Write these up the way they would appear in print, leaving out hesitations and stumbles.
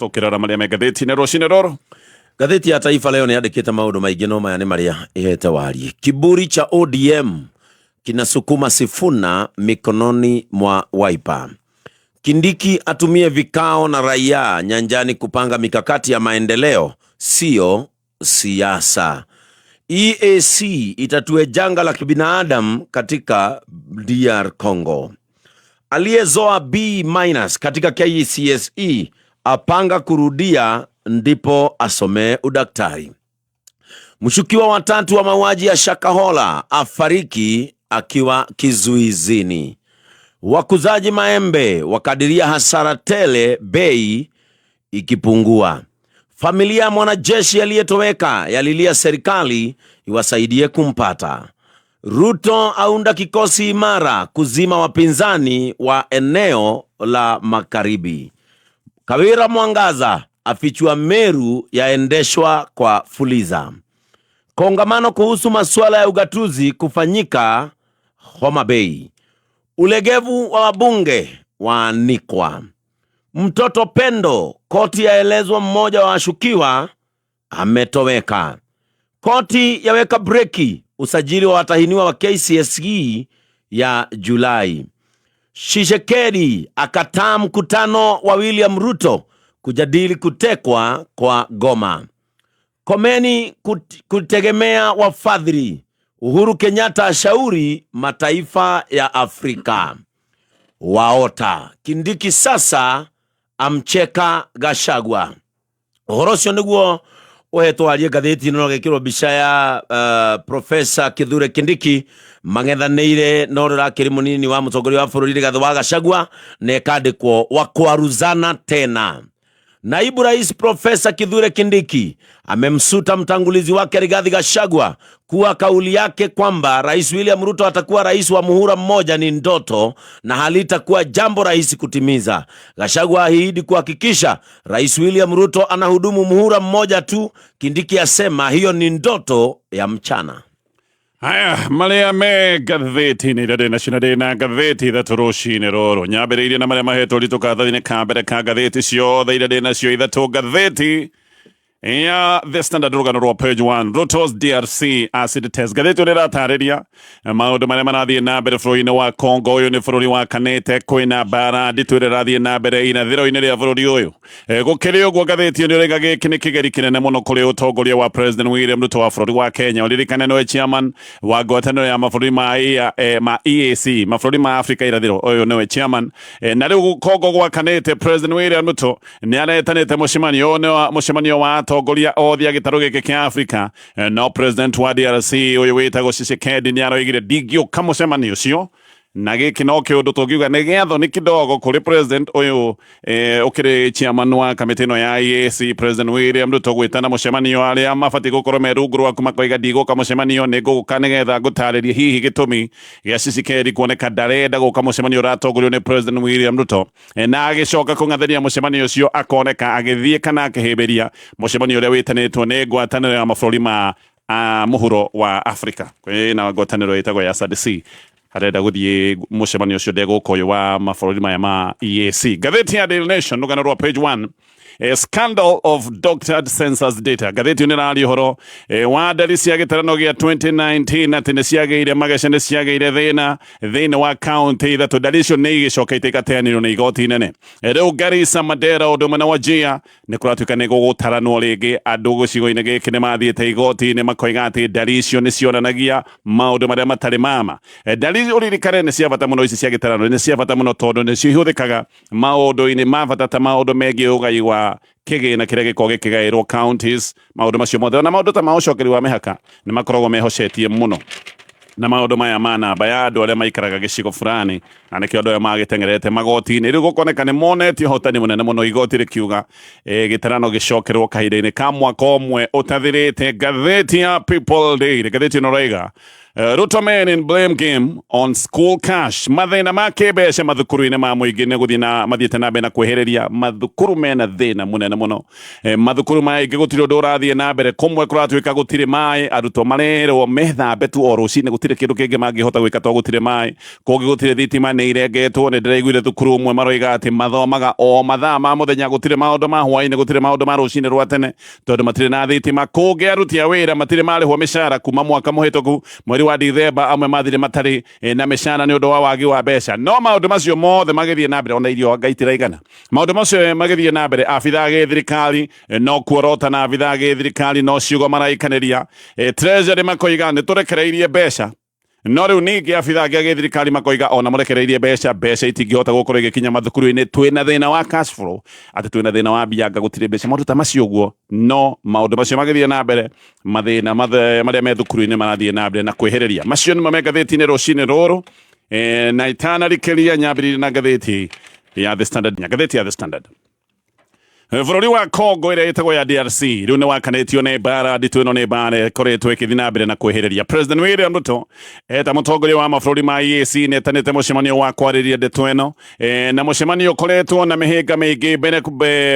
Tũkĩrora marĩa me ngathĩti-inĩ rũcinĩ rũrũ. Ngathĩti ya Taifa Leo nĩ yandĩkĩte maũndũ maingĩ no maya nĩ marĩa ĩhete wariĩ. Kiburi cha ODM kinasukuma Sifuna mikononi mwa Wiper. Kindiki atumie vikao na raia nyanjani kupanga mikakati ya maendeleo, sio siasa. EAC itatue janga la kibinadamu katika DR Congo. Aliyezoa B minus katika KCSE apanga kurudia ndipo asomee udaktari. Mshukiwa watatu wa mauaji ya Shakahola afariki akiwa kizuizini. Wakuzaji maembe wakadiria hasara tele bei ikipungua. Familia ya mwanajeshi aliyetoweka yalilia serikali iwasaidie kumpata. Ruto aunda kikosi imara kuzima wapinzani wa eneo la magharibi. Kawira Mwangaza afichua Meru yaendeshwa kwa Fuliza. Kongamano kuhusu masuala ya ugatuzi kufanyika Homa Bay. Ulegevu wa wabunge waanikwa. Mtoto Pendo, koti yaelezwa mmoja wa washukiwa ametoweka. Koti yaweka breki usajili wa watahiniwa wa KCSE ya Julai. Tshisekedi akataa mkutano wa William Ruto kujadili kutekwa kwa Goma. Komeni kutegemea wafadhili. Uhuru Kenyatta ashauri mataifa ya Afrika. Waota Kindiki sasa amcheka Gachagua. Ũhoro ũcio nĩguo ũhetwo arie ngathĩti ĩno gĩkĩrwo mbica ya Profesa Kithure Kindiki mang'ethanĩire na ũrĩa ũrakĩrĩ mũnini wa mũtongoria wa bũrũri Rigathĩ wa Gachagua na ĩkandĩkwo wakwaruzana tena. Naibu Rais Profesa Kithure Kindiki amemsuta mtangulizi wake Rigathi Gachagua kuwa kauli yake kwamba Rais William Ruto atakuwa rais wa muhula mmoja ni ndoto na halitakuwa jambo rahisi kutimiza. Gachagua ahidi kuhakikisha Rais William Ruto anahudumu muhula mmoja tu. Kindiki asema hiyo ni ndoto ya mchana. Haya marĩa me ngathĩti-inĩ iria ndĩ nacio na ndĩ na ngathĩti ithatũ rũcinĩ rũrũ. Nyambĩrĩirie na marĩa mahetwo ũritũ karatathi-inĩ ka mbere ka ngathĩti ciothe iria ndĩ nacio ithatũ. Ngathĩti ya The Standard, rũgano rwa page 1, Ruto's DRC acid test. Ngathĩti ĩno ĩratarĩria maũndũ marĩa marathiĩ na mbere bũrũri-inĩ wa Congo. Ũyũ nĩ bũrũri wakanĩte, kwĩna mbara nditũ ĩrĩa ĩrathiĩ na mbere irathĩro-inĩ rĩa bũrũri ũyũ. Gũkĩrĩ ũguo, ngathĩti ĩno ĩrauga gĩkĩ nĩ kĩgeri kĩnene mũno kũrĩ ũtongoria wa President William Ruto wa bũrũri wa Kenya. Ũririkane nĩwe chairman wa ngwatanĩro ya mabũrũri ma EAC, mabũrũri ma Afrika irathĩro. Ũyũ nĩwe chairman. Na rĩu Congo gwakanĩte, President William Ruto nĩ aretanĩte mũcemanio. Ũyũ nĩ mũcemanio wa atongoria othe a gĩtarũ gĩkĩ kĩa Afrika. No president wa DRC ũyũ wĩtagwo Tshisekedi nĩ aroigire ndingĩũka mũcemanio ũcio, na gĩkĩ no kĩũndũ tũngiuga nĩ gĩathoni kidogo kũrĩ president ũyũ ũkĩrĩ chairman wa kamĩtĩ ĩno ya EAC, President William Ruto, gwĩtana mũcemanio arĩa mabatiĩ gũkorwo me rungu rwaku makoiga ndigũka mũcemanio. Nĩ ngũgũka nĩgetha ngũtarĩrie hihi gĩtũmi gĩa Tshisekedi kuoneka ndarenda gũka mũcemanio ũratongorio nĩ President William Ruto. Na agĩcoka kũng'athĩria mũcemanio ũcio, akoneka agĩthiĩ kana akĩhĩmbĩria mũcemanio ũrĩa wĩtanĩtwo nĩ ngwatanĩro ya mabũrũri ma mũhuro wa Africa. Kwĩna ngwatanĩro ĩtagwo ya SADC, arenda gũthiĩ mũcemanio ũcio, ndegũka ũyũ wa mabũrũri maya ma EAC. Ngathĩti ya Daily Nation, rũgano rwa page 1, scandal of doctored census data. Ngathĩti ĩno ĩraria ũhoro wa ndari cia gĩtarano gĩa 2019 atĩ nĩ ciagĩire mageca, nĩ ciagĩire thĩna thĩinĩ wa kaunti ithatũ. Ndari icio nĩ igĩcokete igateanĩrio nĩ igoti inene. Rĩu Garissa, Mandera ũndũ ũmwe na Wajir nĩ kũratuĩka nĩ gũgũtaranwo rĩngĩ. Andũ gĩcigo-inĩ gĩkĩ nĩ mathiĩte igoti-inĩ makoiga atĩ ndari icio nĩ cionanagia maũndũ marĩa matarĩ mama. Ndari, ũririkane, nĩ cia bata mũno. Ici cia gĩtarano nĩ cia bata mũno tondũ nĩcio ihũthĩkaga maũndũ-inĩ ma bata ta maũndũ megiĩ ũgai wa kĩgĩna kĩrĩa gĩkoragwo gĩkĩgaĩrwo counties, maũndũ macio mothe, ona maũndũ ta ma ũcokeri wa mĩhaka nĩ makoragwo mehocetie mũno na maũndũ maya ma namba ya andũ arĩa maikaraga gĩcigo fulani, na nĩkĩo andũ aya magĩteng'erete magoti-inĩ. Rĩu gũkoneka nĩ monete ũhotani mũnene mũno, igoti rĩkiuga gĩtarano gĩcokerwo kahinda-inĩ ka mwaka ũmwe ũtathirĩte. Ngathĩti ya People Daily, ngathĩti ĩno raiga Ruto men in blame game on school cash. Mathĩna ma kĩmbeca mathukuru-inĩ ma mũingĩ nĩ gũthiĩ na mathiĩte na mbere na kwĩhĩrĩria. Mathukuru mena thĩna mũnene mũno. Mathukuru maingĩ gũtirĩ ũndũ ũrathiĩ na mbere. Kũmwe kũratuĩka gũtirĩ maĩ, arutwo marerwo methambe tu o rũcinĩ, gũtirĩ kĩndũ kĩngĩ mangĩhota gwĩka to gũtirĩ maĩ. Kũngĩ gũtirĩ thitima, nĩ irengetwo. Nĩ ndĩraiguire thukuru ũmwe maroiga atĩ mathomaga o mathaa ma mũthenya, gũtirĩ maũndũ ma hwaĩ-inĩ, gũtirĩ maũndũ ma rũcinĩ rwa tene tondũ matirĩ na thitima. Kũngĩ aruti a wĩra matirĩ marĩhwo mĩcara kuma mwaka mũhĩtũku mweri wa Dithemba, amwe mathire matarĩ na mĩcara nĩ ũndũ wa wagi wa mbeca. No maũndũ macio mothe magĩthiĩ na mbere, ona irio anga itiraigana. Maũndũ macio magĩthiĩ na mbere, abithaa gĩthirikari no kuorota na abithaa gĩthirikari no ciugo maraikanĩria. Treasury makoiga nĩ tũrekereirie mbeca, no rĩu ningĩ abithaa angĩ a gĩthirikari makoiga ona mũrekereirie mbeca, mbeca itingĩhota gũkorwo igĩkinya mathukuru-inĩ, twĩna thĩna wa cash flow, atĩ twĩna thĩna wa mbia, anga gũtirĩ mbeca, maũndũ ta macio ũguo. No maũndũ macio magĩthiĩ na mbere, mathĩna marĩa me thukuru-inĩ marathiĩ na mbere na kwĩhĩrĩria. Macio nĩmo me ngathĩti-inĩ rũcinĩ rũrũ. Na itanarikĩria nyambĩrĩrie na ngathĩti ya The Standard, ngathĩti ya The Standard. Bũrũri wa Congo ĩrĩa ĩtagwo ya DRC rĩu nĩ wakanĩtio nĩ mbara nditũ. Ĩno nĩ mbara ĩkoretwo ĩkĩthiĩ na mbere na kwĩhĩrĩria. President William Ruto eta mũtongoria wa mabũrũri ma EAC nĩ etanĩte mũcemanio wa kwarĩrĩria ndeto ĩno, na mũcemanio ũkoretwo na mĩhĩnga mĩingĩ.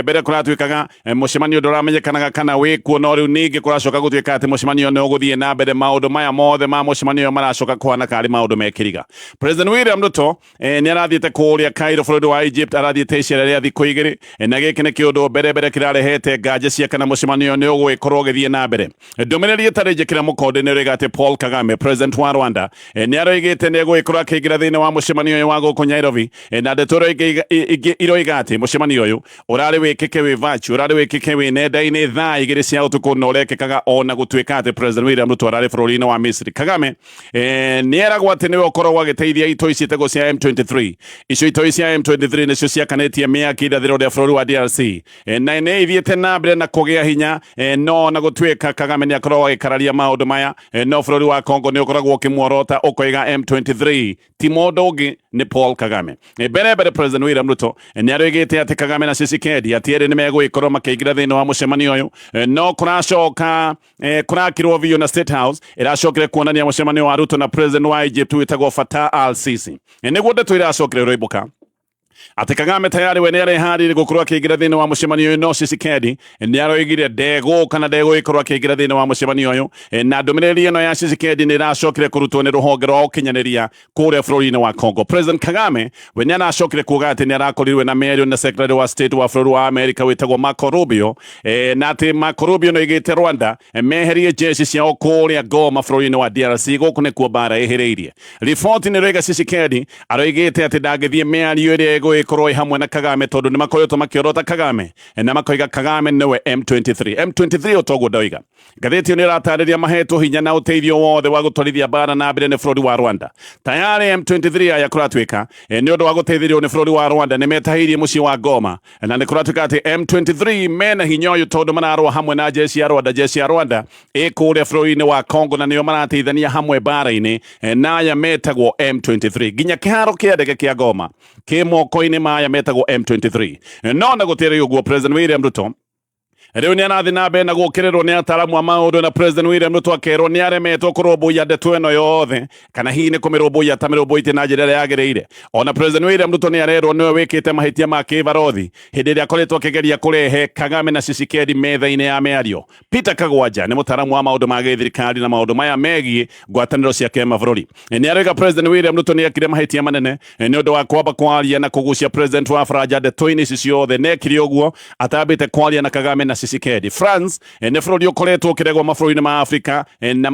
Mbere kũratuĩkaga mũcemanio ndũramenyekanaga kana wĩkuo, no rĩu ningĩ kũracoka gũtuĩka atĩ mũcemanio nĩ ũgũthiĩ na mbere. Maũndũ maya mothe ma mũcemanio ũyũ maracoka kũhana karĩ maũndũ mekĩriga. President William Ruto nĩ arathiĩte kũrĩa Cairo bũrũri wa Egypt, arathiĩte icera rĩa thikũ igĩrĩ, na gĩkĩ nĩ kĩũndũ mbere mbere kĩrarehete nganja cia kana mũcemanio nĩ ũgũgĩkorwo ũgĩthiĩ na mbere. Ndũmĩrĩri ĩtarĩ njĩkĩre mũkonde nĩ ĩroiga atĩ Paul Kagame, president wa Rwanda, nĩ aroigĩte nĩ egũgĩkorwo akĩingĩra thĩinĩ wa mũcemanio ũyũ wa gũkũ Nairobi, na ndeto ingĩ iroiga atĩ mũcemanio ũyũ ũrarĩ wĩkĩke wĩ virtual, ũrarĩ wĩkĩke wĩ nenda-inĩ thaa 2 cia ũtukũ, na ũrekĩkaga ona gũtuĩka atĩ President William Ruto ararĩ bũrũri-inĩ wa Misiri. Kagame nĩ eragwo atĩ nĩwe ũkoragwo agĩteithia itoi ciĩtagwo cia M23. Icio itoi cia M23 nĩcio ciakanĩtie mĩaki irathĩro rĩa bũrũri wa DRC, na nĩ ithiĩte na mbere na kũgĩa hinya. No na gũtuĩka Kagame nĩ akoragwo agĩkararia maũndũ maya, no bũrũri wa Congo nĩ ũkoragwo ũkĩmuorota ũkoiga M23 ti mũndũ ũngĩ nĩ Paul Kagame. Mbere mbere President William Ruto nĩ aroigĩte atĩ Kagame na Tshisekedi atĩ erĩ nĩ megũgĩkorwo makĩingĩra thĩinĩ wa mũcemanio ũyũ, no kũracoka kũrakirwo biũ na State House ĩracokire kuonania mũcemanio wa Ruto na President wa Egypt wĩtagwo Fattah al-Sisi. Nĩguo ndeto iracokire rũibũka atĩ Kagame tayari we nĩ areharĩirie gũkorwo akĩingĩra thĩinĩ wa mũcemanio ũyũ, no Tshisekedi nĩ aroigire ndegũka na ndegũgĩkorwo akĩingĩra thĩinĩ wa mũcemanio ũyũ. Na ndũmĩrĩri ĩno ya Tshisekedi nĩ ĩracokire kũrutwo nĩ rũhonge rwa ũkinyanĩria kũrĩa bũrũri-inĩ wa Congo. President Kagame we nĩ aracokire kuga atĩ nĩ arakorirwe na mĩario na Secretary wa State wa bũrũri wa Amerika wĩtagwo Marco Rubio, na atĩ Marco Rubio nĩ oigĩte Rwanda meherie jeshi ciao kũrĩa Goma bũrũri-inĩ wa DRC. Gũkũ nĩkuo mbara ĩhĩrĩirie. Riboti nĩ ĩroiga Tshisekedi aroigĩte atĩ ndangĩthiĩ mĩario ĩrĩa ĩgũgĩkorwo ĩ hamwe na Kagame tondũ nĩ makoretwo makĩorota Kagame na makoiga Kagame nĩwe M23. M23 o toguo ndoiga. Ngathĩti ĩyo nĩ ĩratarĩria mahetwo hinya na ũteithio wothe wa gũtwarithia mbara na mbere nĩ bũrũri wa Rwanda. Tayarĩ M23 aya kũratuĩka nĩ ũndũ wa gũteithĩrĩrio nĩ bũrũri wa Rwanda nĩ metahĩirie mũciĩ wa Goma, na nĩ kũratuĩka atĩ M23 mena hinya ũyũ tondũ mararũa hamwe na jeshi ya Rwanda. Jeshi ya Rwanda ĩ kũrĩa bũrũri-inĩ wa Congo na nĩo marateithania hamwe mbara-inĩ na aya metagwo M23. Nginya kĩharo kĩa ndege kĩa Goma kĩ moko-inĩ ma aya metagwo M23. No na gũtirĩ ũguo, President William Ruto rĩu nĩ arathiĩ na mbere na gũkĩrĩrwo nĩ ataramu a maũndũ, na President William Ruto akerwo nĩ aremetwo kũrũmbũiya ndeto ĩno yothe, kana hihi nĩ kũmĩrũmbũiya atamĩrũmbũitie na njĩra ĩrĩa yagĩrĩire. Ona President William Ruto nĩ arerwo nĩwe wĩkĩte mahĩtia ma kĩbarothi hĩndĩ ĩrĩa akoretwo akĩgeria kũrehe Kagame na Tshisekedi metha-inĩ ya mĩario. Peter Kagwanja nĩ mũtaaramu wa maũndũ ma gĩthirikari na maũndũ maya megiĩ ngwatanĩro cia kĩmabũrũri. Nĩ aroiga President William Ruto nĩ ekire mahĩtia manene nĩ ũndũ wa kwamba kwaria na kũgucia President wa Faranja ndeto-inĩ ici ciothe, na ekire ũguo atambĩte kwaria na Kagame na Tshisekedi. France nĩ bũrũri ũkoretwo ũkĩregwo mabũrũri-inĩ ma Afrika na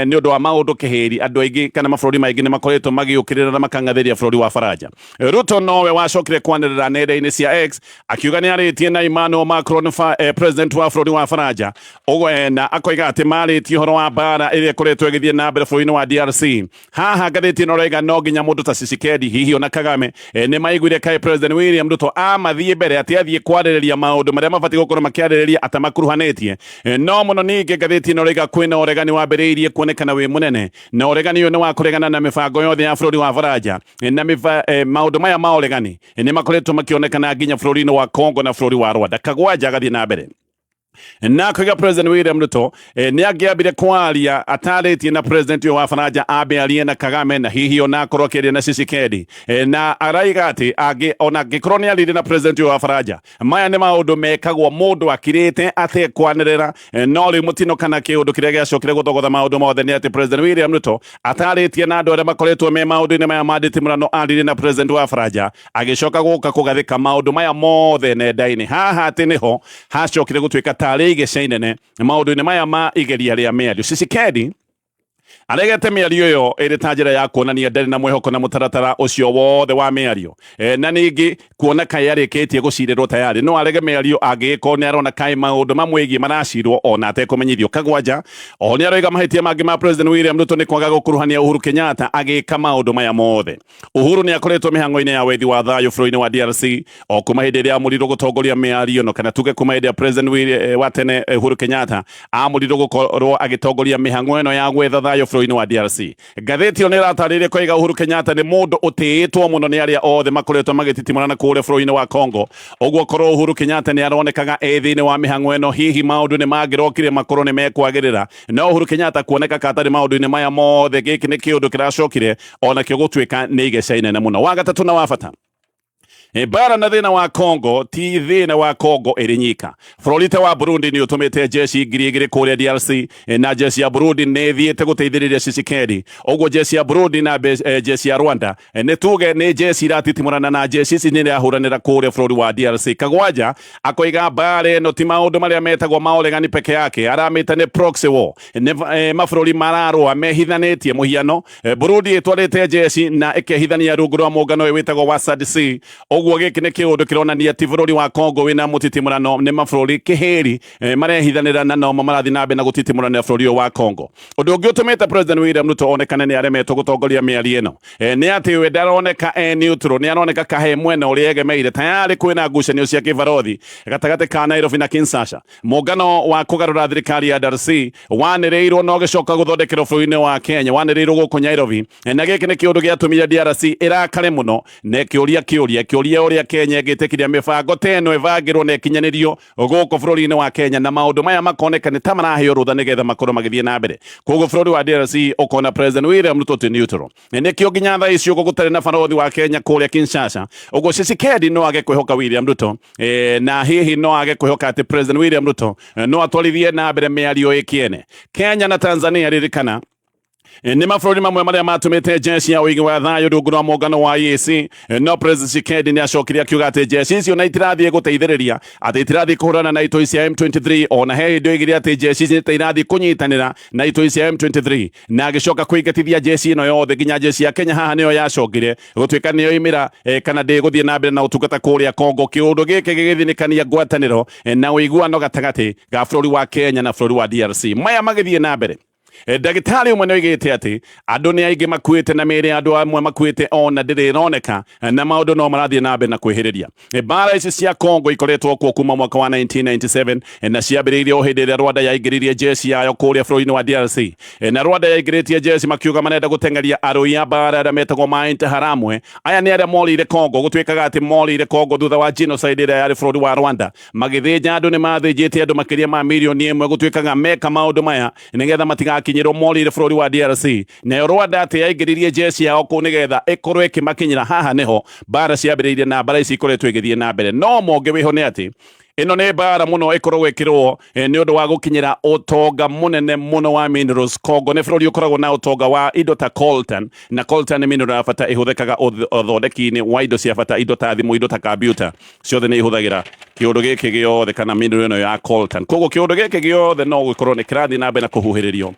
nĩ ũndũ wa maũndũ kĩhĩri. Andũ aingĩ kana mabũrũri maingĩ nĩ makoretwo magĩũkĩrĩra na makang'athĩria bũrũri wa Faranja. Ruto nowe wacokire kwanĩrĩra nenda-inĩ cia X akiuga nĩ arĩtie na Emmanuel Macron, president wa bũrũri wa Faranja ũguo, na akoiga atĩ marĩtie ũhoro wa mbara ĩrĩa ĩkoretwo ĩgĩthiĩ na mbere bũrũri-inĩ wa DRC. Haha ngathĩti ĩno ĩroiga no nginya mũndũ ta Tshisekedi hihi ona Kagame nĩ maiguire kaĩ President William Ruto amathiĩ mbere atĩ athiĩ kwarĩrĩria maũndũ marĩa mabatiĩ gũkorwo makĩarĩrĩria atamakuruhanĩtie. No mũno ningĩ ngathĩti ĩno ĩroiga kwĩna ũregani wambĩrĩirie kuonekana wĩ mũnene, na ũregani ũyũ nĩ wa kũregana na mĩbango yothe ya bũrũri wa Faranja, na maũndũ maya ma ũregani nĩ makoretwo makĩonekana nginya bũrũri-inĩ wa Congo na bũrũri wa Rwanda. Kagwanja agathiĩ na mbere. Na kuiga President William Ruto nĩ angĩambire kwaria atarĩtie na president ũyũ wa Faranja, ambe arie na Kagame na hihi ona akorwo akĩaria na Tshisekedi. Na araiga atĩ angĩ ona angĩkorwo nĩ aririe na president ũyũ wa Faranja, maya nĩ maũndũ mekagwo mũndũ akirĩte atekwanĩrĩra. No rĩu mũtino kana kĩũndũ kĩrĩa gĩacokire gũthogotha maũndũ mothe nĩ atĩ President William Ruto atarĩtie na andũ arĩa makoretwo me maũndũ-inĩ maya ma nditimũrano, aririe na president wa Faranja, agĩcoka gũka kũgathĩka maũndũ maya mothe nenda-inĩ. Haha atĩ nĩho hacokire gũtuĩka tarĩ igeca inene maũndũ-inĩ maya ma igeria rĩa mĩario. Tshisekedi aregete mĩario ĩyo ĩrĩ ta njĩra ya kuonania ndarĩ na mwĩhoko na mũtaratara ũcio wothe wa mĩario, na ningĩ kuona kaĩ arĩkĩtie gũcirĩrwo tayarĩ no arege mĩario angĩgĩkorwo nĩ arona kaĩ maũndũ mamwĩgiĩ maracirwo ona atekũmenyithio. Kagwanja o nĩ aroiga mahĩtia mangĩ ma President William Ruto nĩ kwaga gũkuruhania Uhuru Kenyatta agĩka maũndũ maya mothe. Uhuru nĩ akoretwo mĩhang'o-inĩ ya wethi wa thayũ bũrũri-inĩ wa DRC o kuma hĩndĩ ĩrĩa amũrirwo gũtongoria mĩario ĩno, kana tuge kuma hĩndĩ ya President wa tene Uhuru Kenyatta amũrirwo gũkorwo agĩtongoria mĩhang'o ĩno ya gwetha thayũ bũrũri-inĩ wa DRC. Ngathĩti ĩyo nĩ ĩratarĩria koiga Uhuru Kenyatta nĩ mũndũ ũtĩĩtwo mũno nĩ arĩa othe makoretwo magĩtitimũrana kũrĩa bũrũri-inĩ wa Congo. Ũguo korwo Uhuru Kenyatta nĩ aronekaga e thĩinĩ wa mĩhang'o ĩno, hihi maũndũ nĩ mangĩrokire makorwo nĩ mekwagĩrĩra. No Uhuru Kenyatta kuoneka katarĩ maũndũ-inĩ maya mothe, gĩkĩ nĩ kĩũndũ kĩracokire onakĩo gũtuĩka nĩ igeca inene mũno. Wa gatatũ na wa bata, mbara na thĩna wa Congo ti thĩna wa Congo ĩrĩ nyika. Bũrũri ta wa Burundi nĩ ũtũmĩte jeshi 2000 kũrĩa DRC, na jeshi ya Burundi nĩ ĩthiĩte gũteithĩrĩria Tshisekedi. Ũguo jeshi ya Burundi na jeshi ya Rwanda, nĩ tuge nĩ jeshi iratitimũrana, na jeshi ici nĩ irahũranĩra kũrĩa bũrũri wa DRC. Kagwanja akoiga mbara ĩno ti maũndũ marĩa metagwo ma ũregani peke yake, aramĩta nĩ proxy war, nĩ mabũrũri mararũa mehithanĩtie. Mũhiano, Burundi ĩtwarĩte jeshi na ĩkehithania rungu rwa mũngano ũyũ wĩtagwo wa SADC. Ũguo gĩkĩ nĩ kĩũndũ kĩronania ti bũrũri wa Congo wĩna mũtitimũrano, nĩ mabũrũri kĩhĩri marehithanĩra na nomo marathiĩ na mbere na gũtitimũranĩra bũrũri ũyũ wa Congo. Ũndũ ũngĩ ũtũmĩte President William Ruto onekane nĩ aremetwo gũtongoria mĩario ĩno, nĩ atĩ we ndaroneka e neutral, nĩ aroneka kahe mwena ũrĩa egemeire. Tayarĩ kwĩna ngucanio cia kĩbarothi gatagatĩ ka Nairobi na Kinshasa. Mũngano wa kũgarũra thirikari ya DRC wanĩrĩirwo na ũgĩcoka gũthondekerwo bũrũri-inĩ wa Kenya, wanĩrĩirwo gũkũ Nairobi, na gĩkĩ nĩ kĩũndũ gĩatũmire DRC ĩrakare mũno na ĩkĩũria kĩũria, ĩkĩũria ũrĩa Kenya ĩngĩtĩkĩria mĩbango ta ĩno ĩbangĩrwo na ĩkinyanĩrio gũkũ bũrũri-inĩ wa Kenya, na maũndũ maya makoneka nĩ ta maraheo rũtha nĩgetha makorwo magĩthiĩ na mbere. Koguo bũrũri wa DRC ũkona President William Ruto ti neutral. Nĩkĩo nginya thaa ici ũguo gũtarĩ na barothi wa Kenya kũrĩa Kinshasa. Ũguo Tshisekedi no age kwĩhoka William Ruto, na hihi no age kwĩhoka atĩ President William Ruto no atwarithie na mbere mĩario ĩkĩene. Kenya na Tanzania, ririkana, nĩ mabũrũri mamwe marĩa matũmĩte jeshi ya ũigi wa thayũ rungu rwa mũngano wa EAC. No President Tshisekedi nĩ acokire akiuga atĩ jeshi icio na itirathiĩ gũteithĩrĩria, atĩ itirathiĩ kũhũrana na itoi cia M23. Ona he hĩndĩ oigire atĩ jeshi ici nĩ irathiĩ kũnyitanĩra na itoi cia M23, na agĩcoka kũingatithia jeshi ĩno yothe. Nginya jeshi ya Kenya haha nĩyo yacokire gũtuĩka nĩyo imĩra, kana ndĩgũthiĩ na mbere na ũtungata kũrĩa Congo. Kĩũndũ gĩkĩ gĩgĩthinĩkania ngwatanĩro na ũiguano gatagatĩ ga bũrũri wa Kenya na bũrũri wa DRC. Maya magĩthiĩ na mbere, ndagĩtarĩ ũmwe nĩ oigĩte atĩ andũ nĩ aingĩ makuĩte, na mĩĩrĩ ya andũ amwe makuĩte ona ndĩrĩ ĩroneka, na maũndũ no marathiĩ na mbere na kwĩhĩrĩria. Mbara ici cia Congo ikoretwo kuo kuma mwaka wa 1997, na ciambĩrĩirie o hĩndĩ ĩrĩa Rwanda yaingĩririe jeshi yayo kũrĩa bũrũri-inĩ wa DRC. Na Rwanda yaingĩrĩtie jeshi makiuga marenda gũteng'eria arũi a mbara arĩa metagwo ma Interahamwe. Aya nĩ arĩa morĩire Congo, gũtuĩkaga atĩ morĩire Congo thutha wa genocide ĩrĩa yarĩ bũrũri wa Rwanda, magĩthĩnja andũ. Nĩ mathĩnjĩte andũ makĩria ma 1 million. Gũtuĩkaga meka maũndũ maya nĩgetha matigakinyĩrwo, morĩire bũrũri wa DRC. Nayo Rwanda atĩ yaingĩririe jeshi yao kũu nĩgetha ĩkorwo ĩkĩmakinyĩra. Haha nĩho mbara ciambĩrĩirie, na mbara ici ikoretwo igĩthiĩ na mbere. No monge wĩho nĩ atĩ ĩno nĩ mbara mũno ĩkoragwo ĩkĩrũo nĩ ũndũ wa gũkinyĩra ũtonga mũnene mũno wa minerals. Congo nĩ bũrũri ũkoragwo na ũtonga wa indo ta coltan, na coltan nĩ mineral ya bata ĩhũthĩkaga ũthondeki-inĩ wa indo cia bata, indo ta thimũ, indo ta kompiuta, ciothe nĩ ihũthagĩra kĩũndũ gĩkĩ gĩothe kana mineral ĩno ya coltan. Koguo kĩũndũ gĩkĩ gĩothe no gũkorwo nĩ kĩrathiĩ na mbere na kũhuhĩrĩrio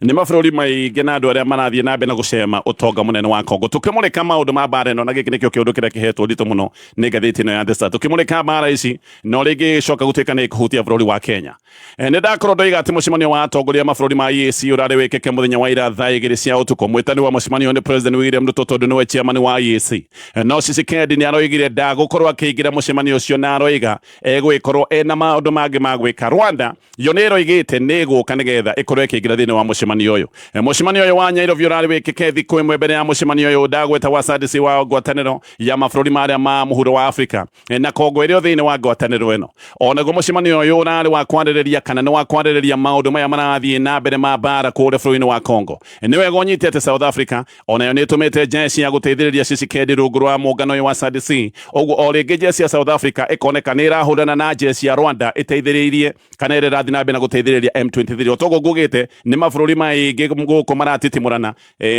nĩ mabũrũri maingĩ na andũ arĩa marathiĩ na mbere na gũcema ũtonga mũnene wa Congo. Tũkĩmũrĩka maũndũ ma mbara ĩno, na gĩkĩ nĩkĩo kĩũndũ kĩrĩa kĩhetwo ũritũ mũno nĩ ngathĩti ĩno ya The Star. Tũkĩmũrĩka mbara ici no rĩngĩ ĩcoka gũtuĩka nĩ ĩkũhutia bũrũri wa Kenya. Nĩ ndakorwo ndoiga atĩ mũcemanio wa atongoria a mabũrũri ma EAC ũrarĩ wĩkĩke mũthenya wa ira thaa 2 cia ũtukũ. Mwĩtani wa mũcemanio nĩ President William Ruto, tondũ nĩwe chairman wa EAC. No Tshisekedi nĩ aroigire ndagũkorwo akĩingĩra mũcemanio ũcio, na aroiga egũgĩkorwo ena maũndũ mangĩ ma gwĩka. Rwanda yo nĩ ĩroigĩte nĩ ĩgũka nĩgetha ĩkorwo ĩkĩingĩra thĩinĩ wa mũcemanio. Mũcemanio ũyũ, mũcemanio ũyũ wa Nyairobi ũrarĩ wĩkĩke thikũ ĩmwe mbere ya mũcemanio ũyũ ndagweta wa SADC wa ngwatanĩro ya mabũrũri marĩa ma mũhuro wa Afrika, na Kongo ĩrĩ o thĩinĩ wa ngwatanĩro ĩno. Onaguo mũcemanio ũyũ ũrarĩ wa kwarĩrĩria kana nĩ wa kwarĩrĩria maũndũ maya marathiĩ na mbere ma mbara kũrĩa bũrũri-inĩ wa Kongo. Nĩ wega ũnyite atĩ South Africa onayo nĩ ĩtũmĩte jeshi ya gũteithĩrĩria Tshisekedi rungu rwa mũngano ũyũ wa SADC. Ũguo o rĩngĩ jeshi ya South Africa ĩkoneka nĩ ĩrahũrana na jeshi ya Rwanda ĩteithĩrĩirie kana ĩrĩa ĩrathiĩ na mbere na gũteithĩrĩria M23. O toguo ngugĩte, nĩ mabũrũri maingĩ gũkũ maratitimũrana,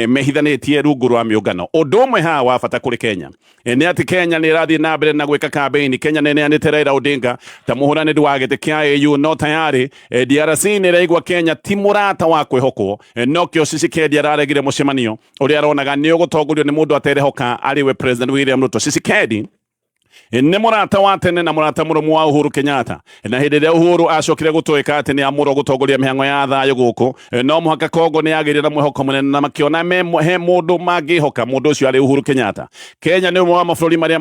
mehithanĩtie rungu rwa mĩũngano. Ũndũ ũmwe haha wa bata kũrĩ Kenya, nĩ atĩ Kenya nĩ ĩrathiĩ na mbere na gwĩka campaign. Kenya nĩ ĩneanĩte Raila Odinga ta mũhũranĩri wa gĩtĩ kĩa AU, no tayari, DRC nĩ ĩraigua Kenya ti mũrata wa kwĩhokwo. Nokĩo Tshisekedi araregire mũcemanio ũrĩa aronaga nĩ ũgũtongorio nĩ mũndũ aterehoka arĩ we President William Ruto. Tshisekedi nĩ mũrata wa tene na mũrata mũrũmu wa Uhuru Kenyatta, na hĩndĩ ĩrĩa Uhuru acokire gũtuĩka atĩ nĩ amũrwo gũtongoria mĩhang'o ya thayũ gũkũ, no mũhaka Kongo nĩ yagĩire na mwĩhoko mũnene na makĩona he mũndũ mangĩhoka, mũndũ ũcio arĩ Uhuru Kenyatta. Kenya nĩ ũmwe wa mabũrũri marĩa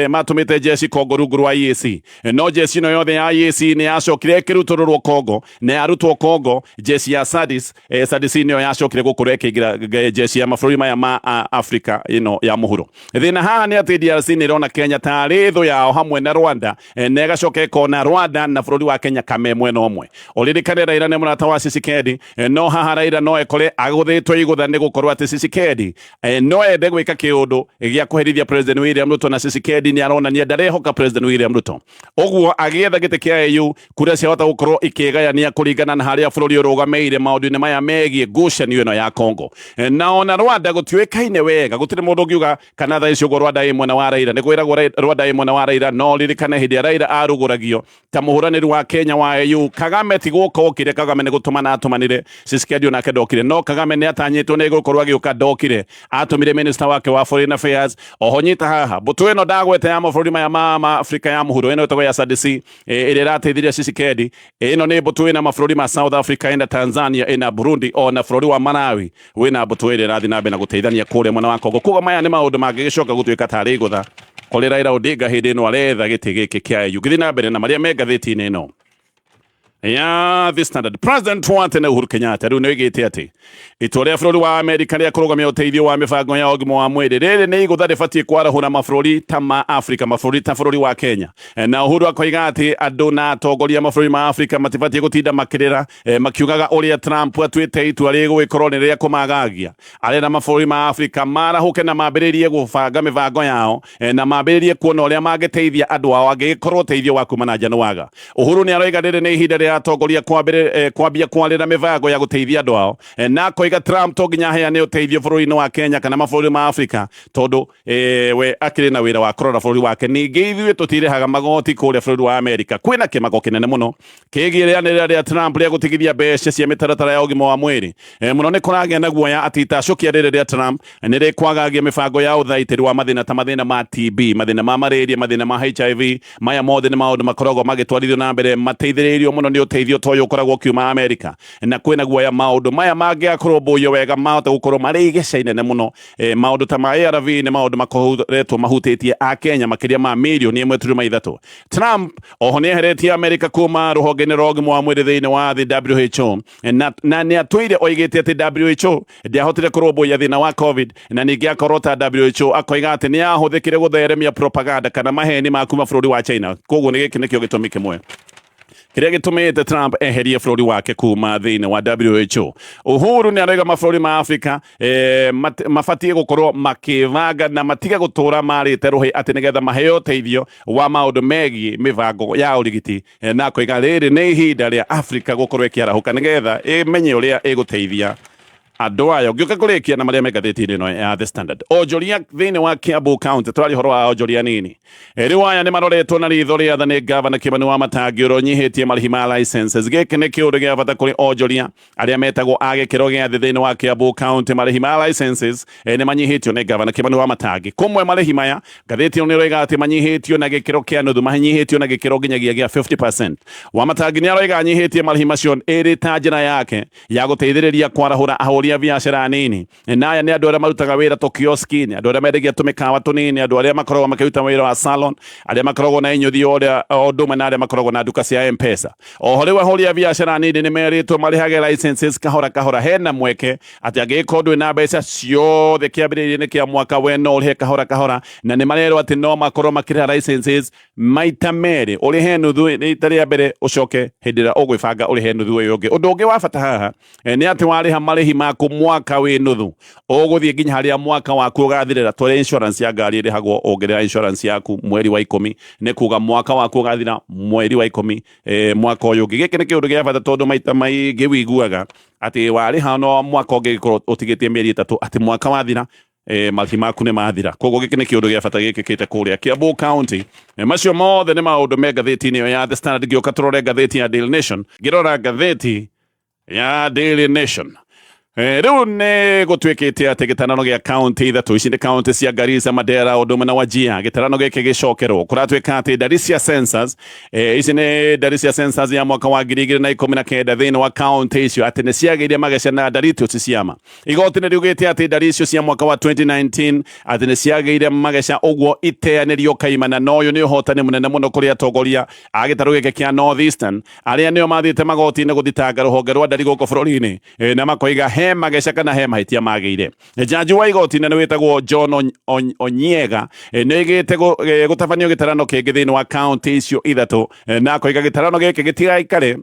matũmĩte jeshi Kongo rungu rwa EAC, no jeshi ĩno yothe ya EAC nĩ yacokire ĩkĩrutũrũrwo Kongo, na yarutwo Kongo jeshi ya SADC, SADC nĩyo yacokire gũkorwo ĩkĩingĩra jeshi ya mabũrũri maya ma Afrika ĩno ya mũhuro. Thĩna haha nĩ atĩ DRC nĩ ĩrona Kenya tarĩ thũ yao hamwe na Rwanda, na ĩgacoka ĩkona Rwanda na bũrũri wa Kenya kame mwena ũmwe. Ũririkane Raila nĩ mũrata wa Tshisekedi, no haha Raila no ekore agũthĩtwo igũtha nĩ gũkorwo atĩ Tshisekedi, no ende gwĩka kĩũndũ gĩa kũherithia President William Ruto, na Tshisekedi nĩ aronania ndarehoka President William Ruto. Ũguo agĩetha gĩtĩ kĩa AU, kura ciahota gũkorwo ikĩgayania kũringana na harĩa bũrũri ũrũgamĩire maũndũ-inĩ maya megiĩ ngucanio ĩno ya Congo. Na ona Rwanda gũtiũĩkaine wega, gũtirĩ mũndũ ũngiuga kana thaa ici ũguo Rwanda ĩ mwena wa Raila. Nĩ kwĩragwo Rwanda ĩ mwena wa Raila, no ririkane hĩndĩ ya Raila arugũragio ta mũhũranĩri wa Kenya wa AU, Kagame ti gũka okire, Kagame nĩ gũtũmana atũmanire. Tshisekedi onake ndokire, no Kagame nĩ atanyĩtwo nĩ gũkorwo agĩũka, ndokire, atũmire minister wake wa foreign affairs. Oho nyita haha mbũtũ ĩno ndagwete ya mabũrũri maya ma Afrika ya mũhuro, ĩno ĩtagwo ya SADC, ĩrĩa ĩrateithirie Tshisekedi, ĩno nĩ mbũtũ ĩna mabũrũri ma South Africa, ĩna Tanzania, ĩna Burundi, ona bũrũri wa Malawi wĩna mbũtũ ĩrĩa ĩrathiĩ na mbere na gũteithania kũrĩa mwena wa Congo. Koguo maya nĩ maũndũ mangĩgĩcoka gũtuĩka tarĩ igũtha kũrĩ Raila Odinga hĩndĩ ĩno aretha gĩtĩ gĩkĩ kĩa AU. Ngĩthiĩ na mbere na marĩa me ngathĩti-inĩ ĩno ya The Standard, President wa tene Uhuru Kenyatta rĩu nĩ oigĩte atĩ itua rĩa bũrũri wa Amerika rĩa kũrũgamia ũteithio wa mĩbango ya ũgima wa mwĩrĩ rĩrĩ nĩ igũtha rĩbatiĩ kwarahũra mabũrũri ta ma Afrika, mabũrũri ta bũrũri wa Kenya. Na Uhuru akoiga atĩ andũ na atongoria mabũrũri ma Afrika matibatiĩ gũtinda makĩrĩra, makiugaga ũrĩa Trump atuĩte itua rĩgũgĩkorwo nĩ rĩa kũmagagia. Arenda mabũrũri ma Afrika marahũke na mambĩrĩrie gũbanga mĩbango yao, na mambĩrĩrie kuona ũrĩa mangĩteithia andũ ao angĩgĩkorwo ũteithio wa kuma na nja nĩ waga. Uhuru nĩ aroiga rĩrĩ nĩ ihinda rĩa atongoria kwambia kwarĩra mĩbango ya gũteithia andũ ao, na akoiga Trump to nginya aheane ũteithio bũrũri-inĩ wa Kenya kana mabũrũri ma Afrika, tondũ, we akĩrĩ na wĩra wa kũrora bũrũri wake. Ningĩ ithuĩ tũtirĩhaga magoti kũrĩa bũrũri wa Amerika. Kwĩna kĩmako kĩnene mũno kĩgiĩ rĩanĩrĩra rĩa Trump rĩa gũtigithia mbeca cia mĩtaratara ya ũgima wa mwĩrĩ. Mũno nĩ kũragĩa na guoya atĩ itacũkia rĩrĩ rĩa Trump nĩ rĩkwagagia mĩbango ya ũthaitĩri wa mathĩna ta mathĩna ma TB, mathĩna ma malaria, mathĩna ma HIV. Maya mothe nĩ maũndũ makoragwo magĩtwarithio na mbere mateithĩrĩirio mũno nĩ ũteithio ta ũyũ ũkoragwo ũkiuma Amerika, na kwĩna guoya maũndũ maya mangĩakũrũmbũiyo wega mahota gũkorwo marĩ igeca inene mũno. Maũndũ ta ma ARV nĩ maũndũ makoretwo mahutĩtie a Kenya makĩria ma mirioni 1.3. Trump oho nĩ eheretie Amerika kuma rũhonge-inĩ rwa ũgima wa mwĩrĩ thĩinĩ wa thĩ, WHO, na nĩ atũire oigĩte atĩ WHO ndĩahotire kũrũmbũiya thĩna wa COVID, na ningĩ akorwo ta WHO akoiga atĩ nĩ yahũthĩkire gũtheremia propaganda kana maheni ma kuma bũrũri wa China. Koguo nĩ gĩkĩ nĩkĩo gĩtũmi kĩmwe kĩrĩa gĩtũmĩte Trump eherie bũrũri wake kuma thĩinĩ wa WHO. Uhuru nĩ arauga mabũrũri ma Afrika, mabatiĩ gũkorwo makĩbanga na matige gũtũra marĩte rũhĩ atĩ nĩgetha maheo ũteithio wa maũndũ megiĩ mĩbango ya ũrigiti, na akoiga rĩrĩ nĩ ihinda rĩa Afrika gũkorwo ĩkĩarahũka nĩgetha ĩmenye ũrĩa ĩgũteithia andũ ayo. Ngĩũka kũrĩkia na marĩa me ngathĩti-inĩ ĩno ya The Standard, onjoria thĩinĩ wa Kiambu County, tũraria ũhoro wa onjoria nini. Rĩu aya nĩ maroretwo na ritho rĩa tha nĩ gavana Kimani wa Matangi ũrĩa ũnyihĩtie marĩhi ma licenses. Gĩkĩ nĩ kĩũndũ gĩa bata kũrĩ onjoria arĩa metagwo a gĩkĩro gĩa thĩ thĩinĩ wa Kiambu County. Marĩhi ma licenses, nĩ manyihĩtio nĩ gavana Kimani wa Matangi. Kũmwe marĩhi maya ngathĩti ĩno nĩ ĩroiga atĩ manyihĩtio na gĩkĩro kĩa nuthu, manyihĩtio na gĩkĩro nginyagia gĩa 50%. Wa Matangi nĩ aroiga anyihĩtie marĩhi macio ĩrĩ ta njĩra yake ya gũteithĩrĩria kwarahũra ahũri ahũri a biacara nini. Na aya nĩ andũ arĩa marutaga wĩra tũkioski-inĩ, andũ arĩa mendagia tũmĩkawa tũnini, andũ arĩa makoragwo makĩruta wĩra wa salon, arĩa makoragwo na inyuthi o ũndũ ũmwe na arĩa makoragwo na nduka cia M-Pesa. Oho rĩu ahũri a biacara nini nĩ merĩtwo marĩhage licenses kahora kahora. Hena mweke atĩ angĩgĩkorwo ndũrĩ na mbeca ciothe kĩambĩrĩria-inĩ kĩa mwaka, we no ũrĩhe kahora kahora, na nĩ marerwo atĩ no makorwo makĩrĩha licenses maita merĩ, ũrĩhe nuthu rita rĩa mbere, ũcoke hĩndĩ ĩrĩa ũgwĩbanga ũrĩhe nuthu ĩyo ĩngĩ. Ũndũ ũngĩ wa bata haha nĩ atĩ warĩha marĩhi maku mwaka wĩ nuthu, ũgũthiĩ nginya harĩa mwaka waku ũgathirĩra. Tũrĩ insurance ya ngari ĩrĩhagwo, ũngĩrĩha insurance yaku mweri wa 10, nĩ kuga mwaka waku ũgathira mweri wa 10 mwaka ũyũ ũngĩ. Gĩkĩ nĩ kĩũndũ gĩa bata tondũ maita maingĩ wiguaga atĩ warĩha no mwaka ũngĩgĩkorwo ũtigĩtie mĩeri 3, atĩ mwaka wathira marĩhi maku nĩ mathira. Koguo gĩkĩ nĩ kĩũndũ gĩa bata gĩkĩkĩte kũrĩa Kiambu County. Macio mothe nĩ maũndũ me ngathĩti-inĩ ĩyo ya The Standard. Ngĩũka tũrore ngathĩti ya Daily Nation. Ngĩrora ngathĩti ya Daily Nation, rĩu nĩ gũtuĩkĩte atĩ gĩtarano gĩa kaunti ithatũ ici nĩ kaunti cia Garissa, Mandera ũndũ ũmwe na Wajir. Gĩtarano gĩkĩ gĩcokerwo kũratuĩka atĩ ndari cia census, ici nĩ ndari cia census ya mwaka wa 2019 thĩinĩ wa kaunti icio, atĩ nĩ ciagĩire mageca na ndari icio ci ciama. Igoti nĩ riugĩte atĩ ndari icio cia mwaka wa 2019 atĩ nĩ ciagĩire mageca, ũguo iteanĩrio kaimana, na ũyũ nĩ ũhotani mũnene mũno kũrĩ atongoria a gĩtarũ gĩkĩ kĩa North Eastern arĩa nĩo mathiĩte magoti-inĩ gũthitanga rũhonge rwa ndari gũkũ bũrũri-inĩ, na makoiga he mageca kana he mahĩtia magĩire. Jaji wa igoti nene wĩtagwo John Onyiega nĩ oigĩte gũtabanio gĩtarano kĩngĩ thĩinĩ wa kaunti icio ithatũ, na akoiga gĩtarano gĩkĩ gĩtigaikare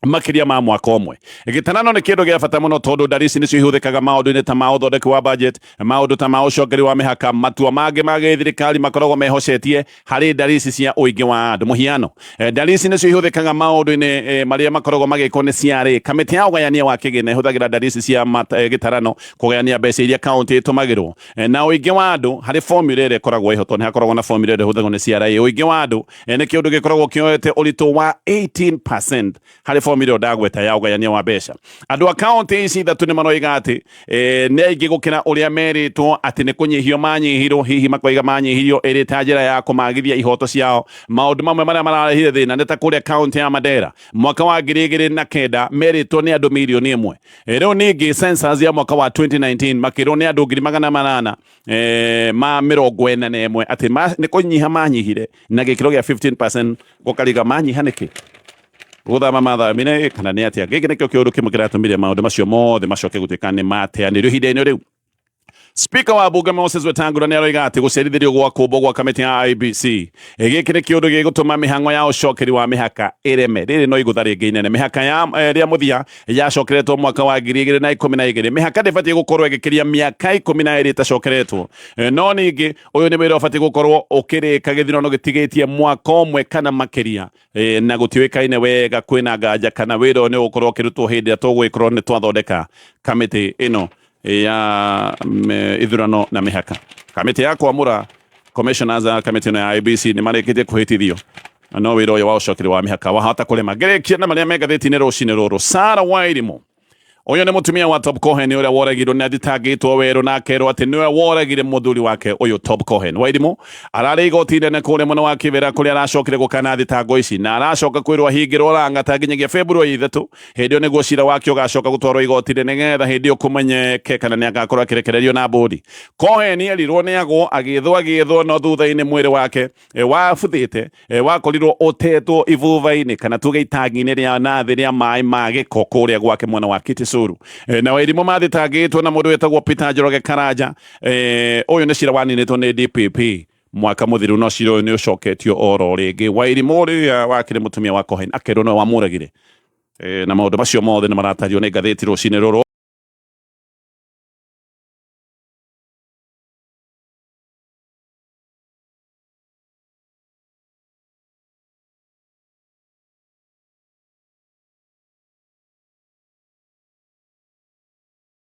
makĩria ma mwaka ũmwe. Gĩtarano nĩ kĩndũ gĩa bata mũno tondũ ndari ici nĩcio ihũthĩkaga maũndũ-inĩ ta ma ũthondeki wa budget, maũndũ ta ma ũcongeri wa mĩhaka, matua mangĩ ma gĩthirikari makoragwo mehocetie harĩ ndari ici cia ũingĩ wa andũ. Mũhiano, ndari ici nĩcio ihũthĩkaga maũndũ-inĩ marĩa makoragwo magĩkwo nĩ CRA. Kamĩtĩ ya ũgayania wa kĩgĩna ĩhũthagĩra ndari ici cia gĩtarano kũgayania mbeca iria kaunti ĩtũmagĩrwo. Na ũingĩ wa andũ harĩ formula ĩrĩa ĩkoragwo ĩho, tondũ nĩ hakoragwo na formula ĩrĩa ĩhũthagĩrwo nĩ CRA. Ũingĩ wa andũ nĩ kĩũndũ gĩkoragwo kĩoete ũritũ wa 18% harĩ formula ĩyo ndagweta ya ũgayania wa mbeca. Andũ a kaunti ici ithatũ nĩ maroiga atĩ nĩ aingĩ gũkĩra ũrĩa merĩtwo atĩ nĩ kũnyihio manyihirwo, hihi makoiga manyihirio ĩrĩ ta njĩra ya kũmagithia ihoto ciao. Maũndũ mamwe marĩa mararehire thĩna nĩ ta kũrĩa kaunti ya Mandera mwaka wa 2009 merĩtwo nĩ andũ 1,000,000. Rĩu ningĩ census ya mwaka wa 2019 makĩrwo nĩ andũ 841,000, atĩ nĩ kũnyiha manyihire na gĩkĩro gĩa 15%. Gũkariga manyiha nĩkĩ, gũthama mathamire kana nĩ atĩa? Gĩkĩ nĩkĩo kĩũndũ kĩmwe kĩratũmire maũndũ macio mothe macoke gũtuĩka nĩ mateanĩrio ihinda-inĩ rĩu. Speaker wa bunge Moses Wetangula nĩ aroiga atĩ gũcerithĩrio gwa kũmbwo gwa kamĩtĩ ya IEBC, gĩkĩ nĩ kĩũndũ gĩgũtũma mĩhang'o ya ũcokeri wa mĩhaka ĩreme. Rĩrĩ no igũtha rĩngĩ inene. Mĩhaka ya rĩa mũthia yacokeretwo mwaka wa 2012. Mĩhaka ndĩbatiĩ gũkorwo ĩgĩkĩria mĩaka 12 ĩtacokeretwo. No ningĩ ũyũ nĩ wĩra ũbatiĩ gũkorwo ũkĩrĩka gĩthurano gĩtigĩtie mwaka ũmwe kana makĩria, na gũtiũĩkaine wega, kwĩna nganja kana wĩra ũyũ nĩ ũgũkorwo ũkĩrutwo hĩndĩ ĩrĩa tũgũgĩkorwo nĩ twathondeka kamĩtĩ ĩno ya ithurano na mĩhaka. Kamĩtĩ ya kwamũra commissioners a kamĩtĩ ĩno ya IEBC nĩ marĩkĩtie kũhĩtithio, no wĩra ũyũ wa ũcokeri wa mĩhaka wahota kũrema. Ngĩrĩkia na marĩa me ngathĩti-inĩ rũcinĩ rũrũ, Sarah Wairimu, ũyũ nĩ mũtumia wa Top Cohen ũrĩa woragirwo, nĩ athitangĩtwo werũ na akerwo atĩ nĩwe woragire mũthuri wake ũyũ Top Cohen. Wairimu ararĩ igoti inene kũrĩa mwena wa Kibera kũrĩa aracokire gũkana thitango ici, na aracoka kwĩrwo ahingĩrwo Lang'ata nginyagia February 3. Hĩndĩ ĩyo nĩguo cira wake ũgacoka gũtwarwo igoti-inĩ nĩgetha hĩndĩ ĩyo kũmenyeke kana nĩ agakorwo akĩrekererio na mbũndi. Cohen erirwo nĩ agwo agĩethwo, no thutha-inĩ mwĩrĩ wake wabuthĩte wakorirwo ũtetwo ibuba-inĩ kana tuge itangi-inĩ rĩa nathĩ rĩa maĩ ma gĩko kũrĩa gwake mwena wa Kitisuru. Na Wairimu mathitangĩtwo na mũndũ wĩtagwo Peter Njoroge Karanja. Ũyũ nĩ cira waninĩtwo nĩ DPP mwaka mũthiru, no cira ũyũ nĩ ũcoketio oro rĩngĩ. Wairimu ũrĩa wakĩrĩ mũtumia wa Cohen akerwo nĩwe wamũragire. Na maũndũ macio mothe nĩ maratario nĩ ngathĩti rũcinĩ rũrũ.